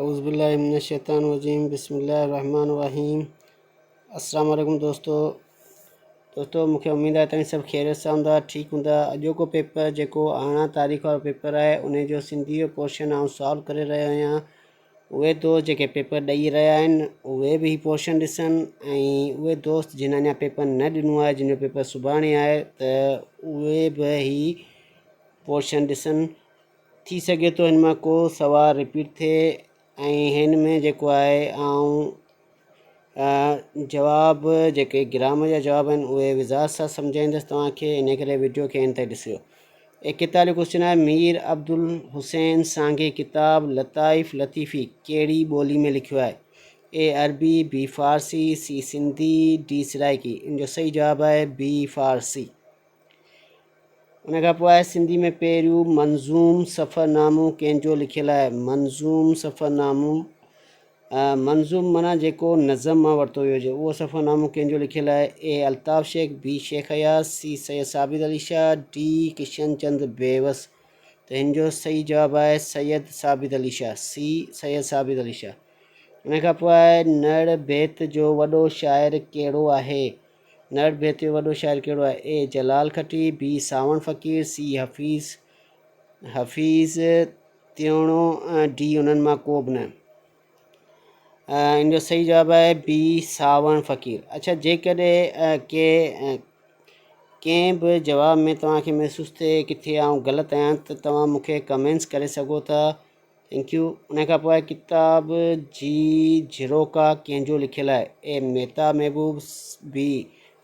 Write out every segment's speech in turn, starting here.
اعوذ بالله من الشيطان الرجيم بسم الله الرحمن الرحيم السلام عليڪم دوستو دوستو مونکي اميد آهي توهين سڀ خيريت سان هوندا ٺيڪ هوندا اڄوڪو پيپر جيڪو 18 تاريخ وارو پيپر آهي ان جو سنڌي جو پورشن آئون سالو ڪري رهيو آهيان اهي دوست جيڪي پيپر ڏئي رهيا آهن اهي به هي پورشن ڏسن ۽ اهي دوست جن اڃا پيپر نه ڏنو آهي جن جو پيپر سڀاڻي آهي ته اهي به هي پورشن ڏسن ٿي سگهي ٿو هن مان ڪو سوال رپيٽ ٿئي ۽ هن ۾ جيڪو آهي آئون جواب جيڪي گرامر جا جواب آهن اهي وضاحت سان سمجهائيندس توهان کي ان ڪري وڊيو کي اينڊ تائين ڏسجو. 41 ڪوشچن آهي مير عبدالحسين سانگي ڪتاب لطائف لطيفي ڪهڙي ٻولي ۾ لکيو آهي؟ اي عربي، بي فارسي، سي سنڌي، ڊي سرائيڪي. ان جو صحيح جواب آهي بي فارسي. ان کان پوء آهي سنڌي ۾ پهريون منظوم سفرنامو ڪنهن جو لکيل آهي؟ منظوم سفرنامو منظوم معنيٰ جيڪو نظم مان ورتو ويو هجي اهو سفرنامو ڪنهن جو لکيل آهي؟ A Altaf Shaikh, B Shaikh Ayaz, C Syed Sabir Ali Shah, D Kishan Chand Bewas. ته هن جو صحيح جواب آهي سيد ثابت علي شاهه، سي سيد ثابت علي شاهه. ان کان پوء آهي نڙ بيت جو وڏو شاعر ڪهڙو آهي؟ نڙ بيت جو وڏو شاعر ڪهڙو آهي؟ اي جلال کٽي، بي سانوڻ فقير، سي حفيظ حفيظ تيوڻو ۽ ڊي انهن مان ڪو به نه. ان جو صحيح جواب آهي بي سانوڻ فقير. اڇا جيڪڏهن ڪي ڪنهن به جواب ۾ توهان کي محسوس ٿئي ڪٿي آئون غلط آهيان ته توهان مون کي ڪمينٽس ڪري سگهو ٿا. Thank you. ان کان پوء ڪتاب جي جھروڪا ڪنهن جو لکيل آهي؟ اي مهتا محبوب، بي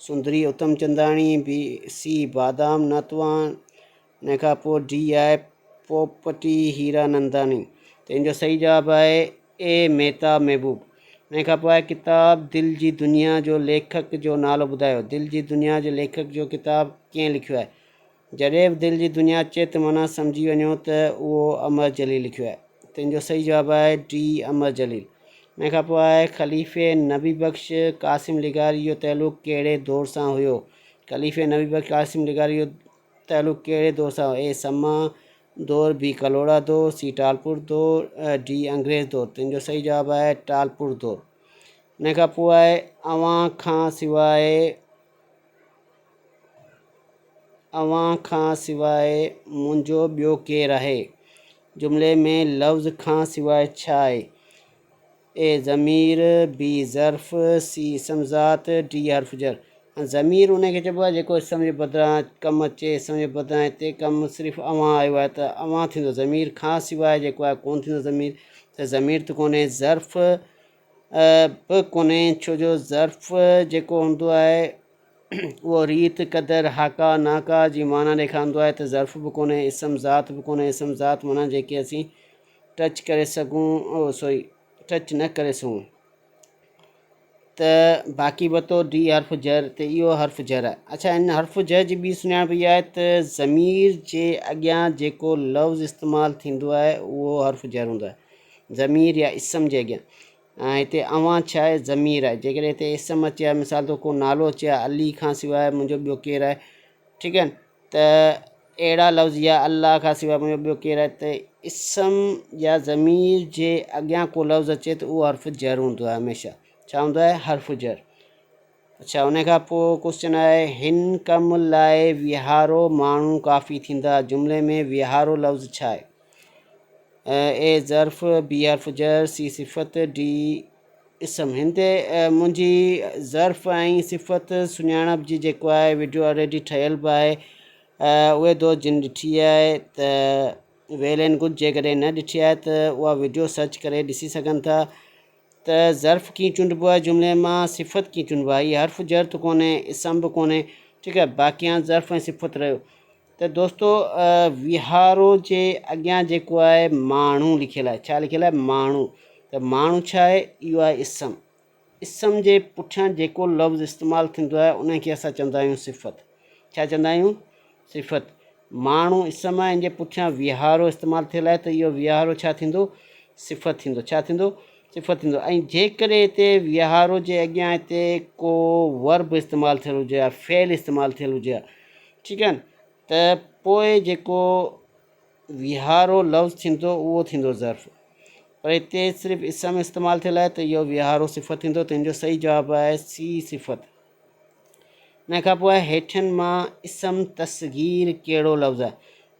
سندري اتم چنداڻي، بي سي بادام ناتوان، ان کان پوء ڊي آهي پوپٽي هيرا ننداني. ته ان جو صحيح جواب آهي اي مهتا محبوب. ان کان پوء آهي ڪتاب دل جي دنيا جو ليکڪ جو نالو ٻڌايو. دل جي دنيا جي ليکڪ جو ڪتاب ڪنهن لکيو آهي؟ جڏهن به دل جي دنيا اچي ته معنيٰ سمجهي وڃو ته اهو امر جليل لکيو آهي. تنهن جو صحيح جواب آهي ڊي امر جليل. ان کان پوء آهي خليفي نبي بخش قاسم لغاري جو تعلق ڪهڙي دور سان هيو؟ خليفي نبي بخش قاسم لغاري جو تعلق ڪهڙي دور سان هو؟ اي سما دور، بي ڪلهوڙا دور، سي ٽالپور دور، ڊي انگريز دور. تنهن جو صحيح جواب آهي ٽالپور دور. ان کان پوء آهي اوهان کان سواء اوهان کان سواء منهنجو ٻيو ڪير آهي؟ جملي ۾ لفظ کان سواء ڇا آهي؟ اي ضمير، بي ظرف، سي اسم ذات، ڊي حرف جر. هاڻ ضمير ان کي چئبو آهي جيڪو اسم جي بدران ڪم اچي، اسم جي بدران هتي ڪم صرف اوهان آيو آهي ته اوهان ٿيندو ضمير، کان سواء جيڪو آهي ڪونه ٿيندو ضمير ته ضمير ته ڪونهي، ظرف به ڪونهي ڇو جو ظرف جيڪو هوندو آهي اهو ريت، قدر، هاڪا، ناڪا جي معنيٰ ڏيکارندو آهي ته ظرف به ڪونهي، اسم ذات به ڪونهي، اسم ذات معنيٰ جيڪي اسين ٽچ ڪري سگهون سوري ٽچ نه ڪري سگهون ته باقي بتو ڊي حرف جر ته اهو حرف جر آهي. اڇا ان حرف جر جي ٻي سڃاڻپ اها آهي ته ضمير جي اڳيان جيڪو لفظ استعمال ٿيندو آهي اهو حرف جر هوندو آهي. ضمير يا اسم جي اڳيان ۽ هتي اوهان ڇا آهي ضمير آهي جيڪڏهن هتي اسم اچي ها مثال طور ڪو نالو اچي ها علي کان سواء منهنجو ٻيو ڪير آهي ٺيڪ آهي ته اهڙا لفظ يا الله کان سواء منهنجو ٻيو ڪير آهي ته اسم يا ضمير جي اڳيان ڪو لفظ اچي ته اهو حرف جر هوندو آهي هميشه ڇا هوندو آهي حرف جر اڇا ان کان پوء ڪوشچن آهي هن ڪم لاء ويهارو ماڻهو ڪافي ٿيندا جملي ۾ ويهارو لفظ ڇا آهي؟ اي ظرف، بي حرف جر، سي صفت، ڊي اسم. هن تي منهنجي ظرف ۽ صفت سڃاڻپ جي جيڪو آهي وڊيو آلريڊي ٺهيل به آهي اهي دوست جن ڏٺي آهي ته ويل اينڊ گڊ جيڪڏهن نه ڏٺي آهي ته اها وڊيو سرچ ڪري ڏسي سگهن ٿا ته ظرف ڪيئن چونڊبو آهي جملي مان صفت ڪيئن چونڊبو آهي هي حرف جر ته ڪونهي اسم به ڪونهي ٺيڪ آهي باقي هاڻ ظرف ۽ صفت رهيو ته دوستو ويهارو جي اڳيان جيڪو آهي ماڻهو لکيل آهي ڇا لکيل آهي ماڻهو ته ماڻهو ڇا آهي اهو آهي اسم اسم جي پٺيان جيڪو لفظ استعمال ٿيندو آهي ان کي اسان چوندا آهيون صفت ڇا چوندا آهيون صفت ماڻهو اسم آهي ان جي پٺيان ويهارو استعمال ٿيل آهي ته اهو ويهارو ڇا ٿيندو صفت ٿيندو ڇا ٿيندو صفت ٿيندو ۽ جيڪڏهن هتي ويهارو جي اڳيان هتي ڪو ورب استعمال ٿيل هجي ها فعل استعمال ٿيل هجي ها ٺيڪ آهي ته پوء جيڪو ويهارو لفظ ٿيندو اهو ٿيندو ظرف پر پر هتي صرف اسم استعمال ٿيل آهي ته اهو ويهارو صفت ٿيندو ته هن جو صحيح جواب آهي سي صفت. ان کان پوء هيٺين مان اسم تصغير ڪهڙو لفظ آهي؟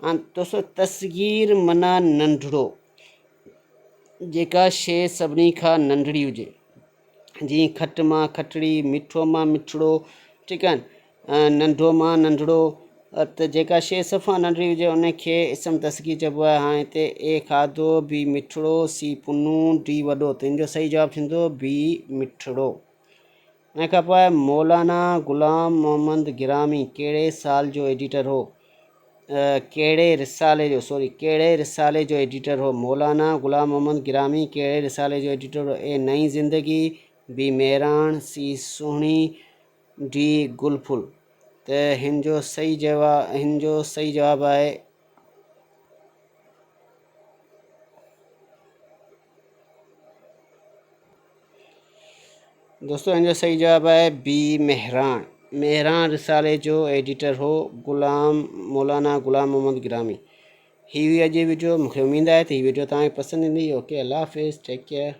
هاڻ دوستو تصغير معنيٰ ننڍڙو، جيڪا شيء سڀني کان ننڍڙي هجي، جيئن کٽ مان کٽڙي، مٺو مان مٺڙو، ٺيڪ آهي ننڍو مان ننڍڙو، ته جيڪا شيء صفا ننڍڙي هجي ان کي اسم تصغير چئبو آهي. هاڻي هتي اي کاڌو، بي مٺڙو، سي پنو، ڊي وڏو، ته ان جو صحيح جواب ٿيندو بي مٺڙو. ان کان پوء مولانا غلام محمد گرامي ڪهڙي سال جو ايڊيٽر هو؟ ڪهڙي رسالي جو سوري ڪهڙي رسالي جو ايڊيٽر هو؟ مولانا غلام محمد گرامي ڪهڙي رسالي جو ايڊيٽر هو؟ اي نئين زندگي، بي مهراڻ، سي سهڻي، ڊي گل ڦل. ته هن جو صحيح جواب هن جو صحيح جواب آهي. دوستو ان جو صحيح جواب آهي بي مهراڻ. مهراڻ رسالي جو ايڊيٽر هو غلام مولانا غلام محمد گرامي. هي هئي اڄ جي وڊيو مونکي اميد آهي ته هي وڊيو توهان کي پسند ايندي. اوڪي الله حافظ ٽيڪ ڪيئر.